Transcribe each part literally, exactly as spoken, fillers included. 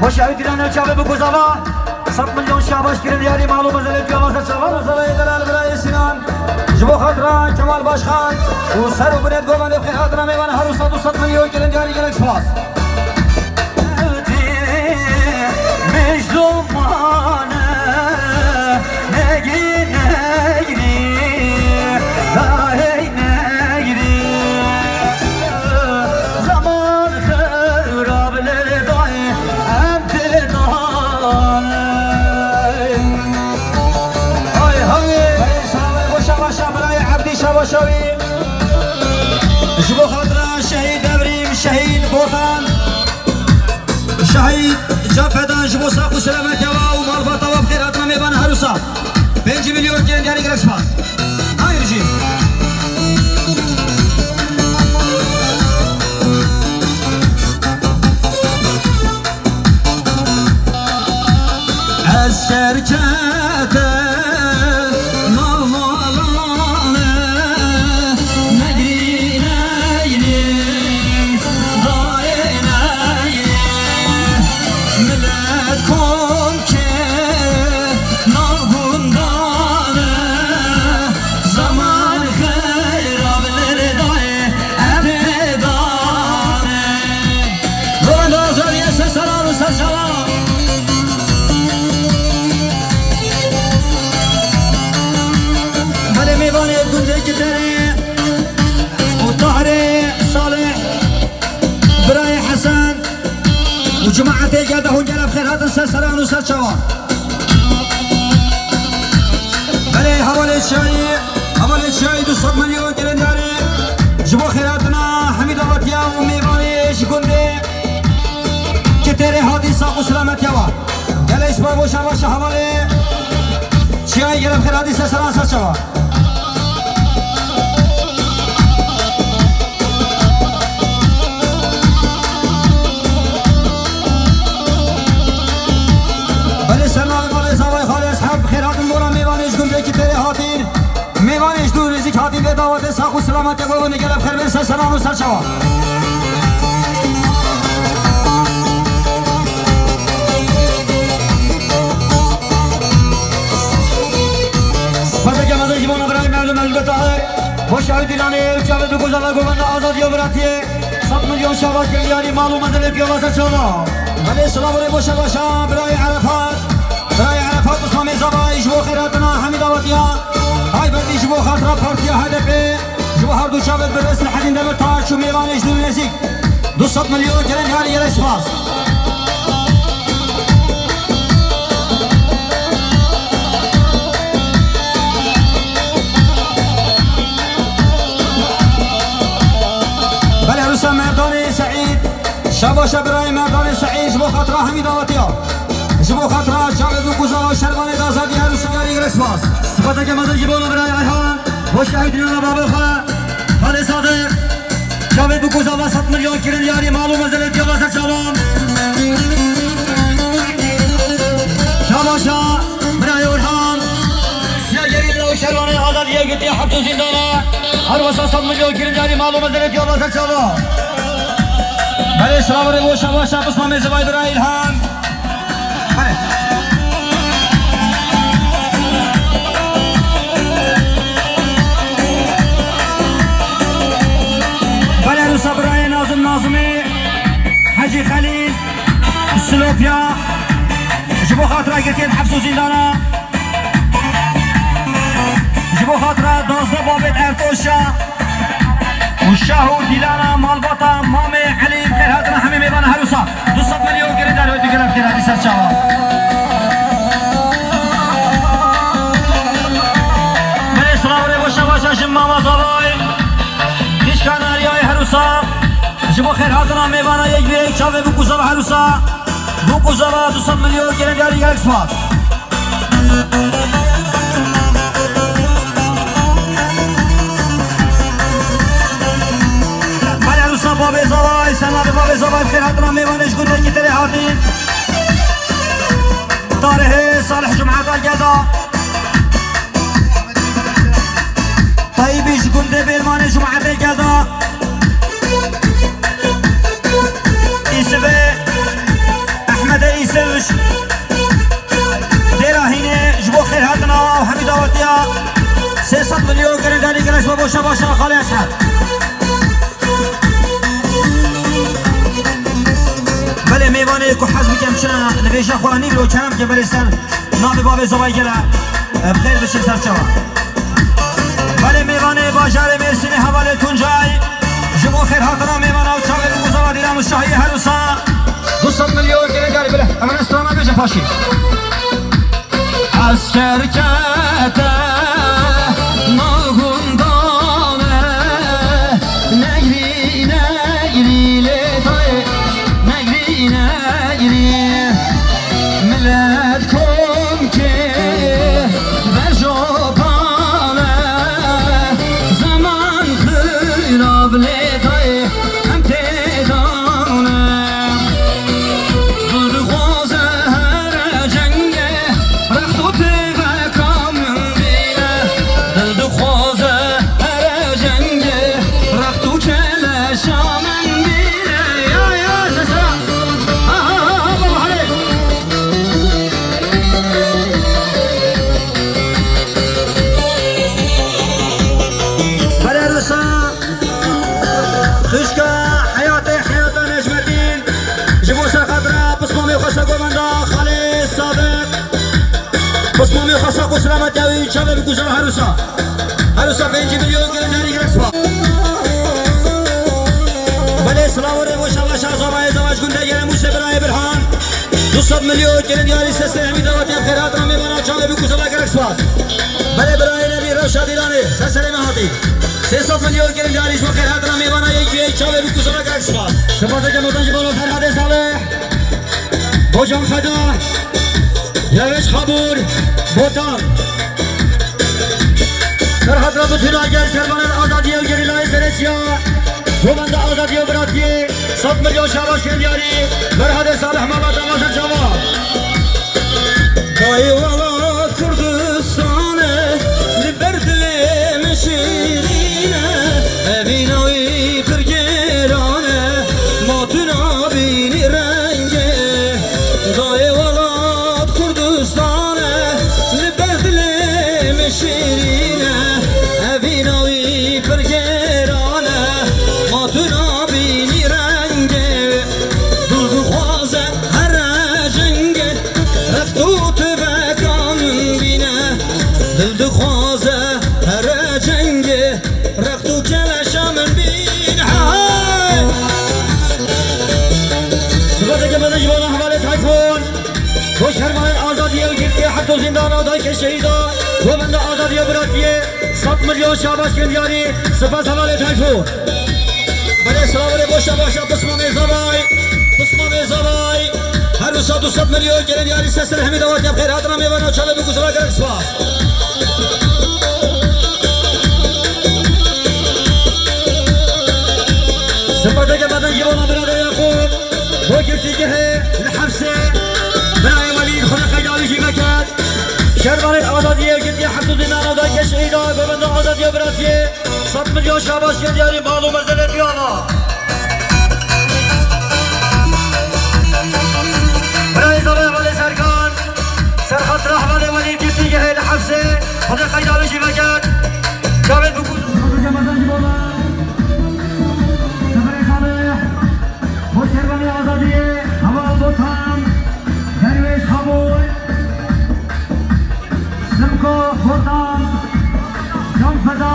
Boş ew dîlan ew çavê bi gozava. Sed milyon şabaş kirin diyarî mal û mezelê tu yavaş ser çava. Gozavayê delal birayê Sinan. Ji bo xatira Kemal Başkan û ser û binêt govendê bi xêr hatina mêvan her û sed û sed milyon kirin diyarî gelek spas. Mecnun mane. Negrî, negrî, dayê negrî. Zaman xirab li dayê em tê danê. Ay, hay. Ay, sağ ol, boşa başa, birayê Ebdî Şabaşawî. Ji bo xatira şehîd Devrîm, şehîd Botan. Şehîd Cafedan ji bo sax û selametiya we û malbata we bi xêr hatina mêvana herûsa. Pêncî milyon kirin diyarî gelek spas. Hayır jî. Esker kete nav malanê, negrî, negrî, dayê negrî. Millet kom ke nav gundanê, zaman xeyra bilê dayê. Govenda Azadiyê ser seran û ser çavan. Belê mêvanê gundê Kiterê û Tahirê Salih, birayê Hesen û cemaetê gel de hûn gel bi xêr hatin ser seran û ser çavan. Belê hevalê çiyayî, hevalê çiyayî du sed milyon kirin diyarî ji bo xêr hatina hemî davetiya û mêvanê ji gundê Kiterê hatî sax û selametiya we. Gelê ji bo şabaşa hevalê çiyayî gelê bi xêr hatî ser seran ser çavan. Belê ser navê Malê Zavay Xalê Eshab bi xêr hatin dora mêvanê ji gundê Kiterê hatîn. Mêvanê ji dûr û nêzîk hatîn vê dawetê sax û selametê xwe û gelê bi xêr bên ser seran û ser çavan. Spaseke mezin ji bona birayê Mevlût Mevlût Tahir. Boş ew dîlanê ew çavê du gozala govenda azadiya û biratiyê. Sed milyon şabaş kirin diyarî mal û mezelê piya ser çava. Belê silav û rê bo şabaşa birayê Erefat. Birayê Erefat Usmamê Zavayî ji bo xêr hatina hemî dawetiya. Taybetî ji bo xatira partiya H D P. Ji bo her du çavê birêz Selahaddîn Demirtaş û mêvanê ji dûr û nêzîk. Du sed milyon kirin diyarî gelek spas. Belê herûsa Merdanê Seîd. Şabaşa birayê Merdanê Seîd ji bo xatira hemî dawetiya. Ji bo xatira çavê du kuza û şervanê de azadî herûsa diyarî gelek spas. Sipateke mezin ji bo birayê Ayhan. Bo şehîdîna babê xwe. Xalê Sadiq. Çavê du kuza ve sed milyon kirin diyarî mal û mezelê tiya ve ser çavan. Şabaşa, birayê Orhan. Siya gerîla û şervanê azadiyê girtiye heps û zîndana. Her wesa sed milyon kirin diyarî mal û mezelê tiya ve ser çavan. Belê silav û rê bo şabaşa Bismamê Zivay birayê Îlhan. Belê. Belê herûsa birayê Nazim Nazimî, Hecî Xelîl, Silopya, ji bo xatira girtiyên heps û zîndana, ji bo xatira duwazdeh babêt Ertoşa, û şah û dîlana malbata Mamê Elî bi xêr hatina hemî mêvana herûsa. Du sed milyon girêdar wê digire bi xêr hatî ser çavan. Belê silav û rê bo şabaşa ji Mama Zavay. Dîşka Nariyayê herûsa. Ji bo xêr hatina mêvana yek bi yek çavê bi kuza ve herûsa. Bu kuza ve du sed milyon girêdar gelek spas. Belê herûsa babê Zavay, ser navê babê Zavay bi xêr hatina mêvanê ji gundekî Terê hatîn. Tarihê Salih Cumheta Geda. Tayyibî ji gundê Bêlmanê Cumhetê Geda. Îsivê Ehmedê Şebaşa Xalê Eshed. Belê mêvanê ku hez bikin çi nivêja xwe nîvro kerem ke belê ser navê bavê zavay gele, e, bi xêr biçe ser çava. Belê mêvanê bajarê Mêrsînê hevalê Tuncay, ji bo xêrhatina mêvana û çavê bi ku zava Dîlan û Şahiyê her wisa du sed milyon gere gel bile. Hemen strana bêje paşî. Esker kete nav gundan e, negrî, negrî lê dayê, negrî, negrî. Milet kom ke berjopan e, zeman xirav lê dayê, em têdan e. Dil dixwaze here cengê rext û pêveka min bîne. Dil dixwaze here cengê rext û keleşa min bîne. Ya, ya, sesera. Ha, ha, ha, ha, baba, hadi. Belê wisa. Xwişka heyatê heyata Necmetîn, ji bo ser xatira pismamê xwe ser govenda Xalê Sadiq. Pismamê xwe sax û selamet ya wî çavê bi guzara her wisa. Her wisa pêncî milyon gelen derî gerek spas. Belê silav û rêv û şebaşa zavayê zavaş gundê Yere Mûsê birayê Birhan. Du sed milyon kirin diyarî sesê hemî dawetiya xêrhatina mêvana çavê bi guzara gerek spas. Belê birayê Nebî rewşa Dîlanê, ser serê me hatî. Sê sed milyon kirin diyarî ji bo xêrhatina mêvana yek yek çavê bi guzara gerek spas. Sipaseke mezin ji bo Ferhadê Salih. Bo Can Feda. Yavêj Xabûr. Botan. Ferhad Rabutîna gel servanên azadiyê û gerîlayê serê çiya. Govenda azadiyê û biratiyê. Sed milyon şabaş kirin diyarî. Ferhadê Salih mala dama ser çava. Dayê welat Kurdistan e, li ber dilê min şirîn e, evîna wî pir gêran e, ma tu nabînî rengê. Dayê welat Kurdistan e, li ber dilê min şirîn e, evîna wî pir gêran e, ma tu nabînî rengê. Dil dixwaze here cengê, rext û tiveka min bîne. Dil dixwaze here cengê, rext û keleşa min bîne. Hey! Sipaseke mezin ji bo hevalê Tayfûn. Bo şervanên azadiyê û girtiyê heft û zîndana û dayikê şehîda, govenda azadiyê û biratiyê. Sed milyon şabaş kirin diyarî. Spas hevalê Tayfûn. Belê silav û rêv bo şabaşa pismamê zavay. Pismamê zavay. Her wisa du sed milyon kirin diyarî, ser serê hemî dawetiya bi xêr hatina mêvana çavê bi guzara gerek spas. Sipaseke mezin ji bo Namira de Yaqûb. Bo girtîgehê li Hemsê. Birayê Welîd, Xwedê qeyda wî jî veket. Şervanên azadiyê, girtiyê heft û zîndana û dayikê şehîda, govenda azadiyê û biratiyê, sed milyon şabaş kirin diyarî mal û mezelê diyana. Birayê zavê hevalê Serkan, ser xatira hevalê Welîd girtîgehê li Hemsê, Xwedê qeyda wî jî veket. Çavên bikûz. Seferê Salih. Bo şervanê azadiyê, Heval Botan, Derwêş Xabûl, Simko Botan, Can Feda,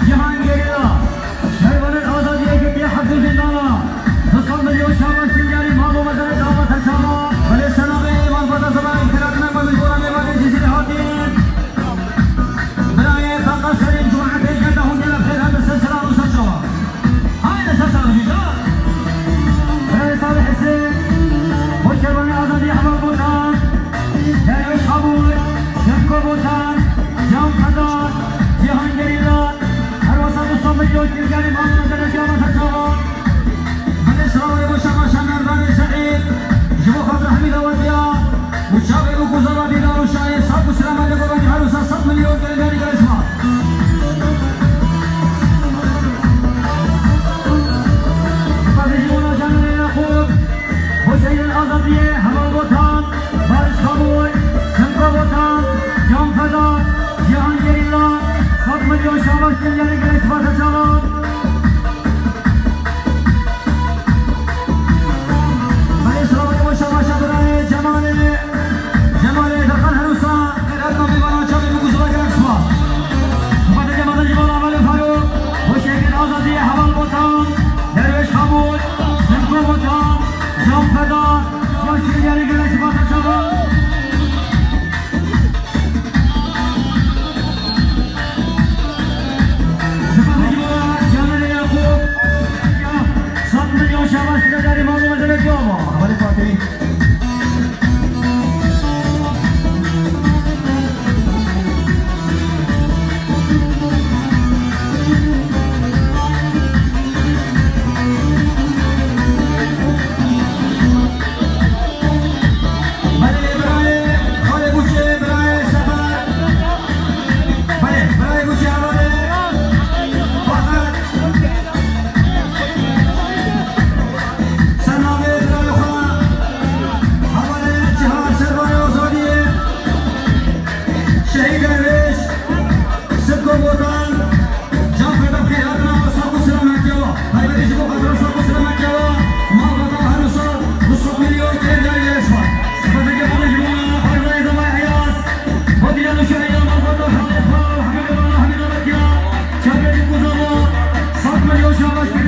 Cîhan Gerîla, şervanên azadiyê girtiye heft û zîndana, du sed milyon şabaş kirin diyarî mal û mezelê dava ser çava, belê senavê malbata zava înkiratina me min gora mêvanê Cizîrê hatin. Birayê Kaka Serîn, cemaetê gel de hûn gele xêr hatin ser sera û ser çava. Haydi ser sera bicî, ha. Birayê Salih Hesên, bo şervanê azadiyê Heval Botan, Derwêş Xabûl, Semko Botan, Can Feda, Cîhan Gerîla, her wisa du sed milyon kirkarî mal û mezelê diyana ser çava. Belê silav û rêv bo şabaşa Merdanê Seîd, ji bo xatira hemî dawetiya û çavê û guzara Dîlan û Şahê, sağ û selamet li gor, her wisa sed milyon kirin diyarî, gelek spas. Sipasê ji bo Nacanê Yaqûb, bo şehîdên azadiyê, Heval Botan, Barış Xabûl, Simko Botan, Can Feda, Cîhan Gerîla, sed milyon Şabaş geldi, geldi, Sparta Çavan. Belê, selamet bo şabaşa birayê Cemalê, Cemalê Deqan Henusa, qeyret namê vana çavê bikuzula gerek spas. Spas Cemalê Cemal Amelê Faruk, hoşê gel azadî heval Botan, Derwêş Xabûl, Simko Botan, Can Feda, hoşê gel gerek spas çava. Sifetekî bo Canê Yaqûb. Sed milyon şabaş bike, derî mala me zêde bike ama. Hevalê Fatî. Belê, birayê, xalê Buçê, birayê Sefer. Belê, birayê Buçê, hevalê Ferhat. Ser navê birayê xwe, hevalê Cihar, Serbayê Azadiyê, Şehîd Dervêş. Sirko Botan, can feda bi xêr hatina, sağ û selametiya we. Taybetî ji bo xatira sağ û selametiya we. Malbata her wisa du sed milyon kêr derî gelê spas. Sifetekê bo ji bo Xwezayê Zemayê Eyaz. Bo dîlan û şehîdan malbata Hemîd Xwal, Hemîd Bana, Hemîd Abetiya. Çavê ji Kuzama, sed milyon şabaş.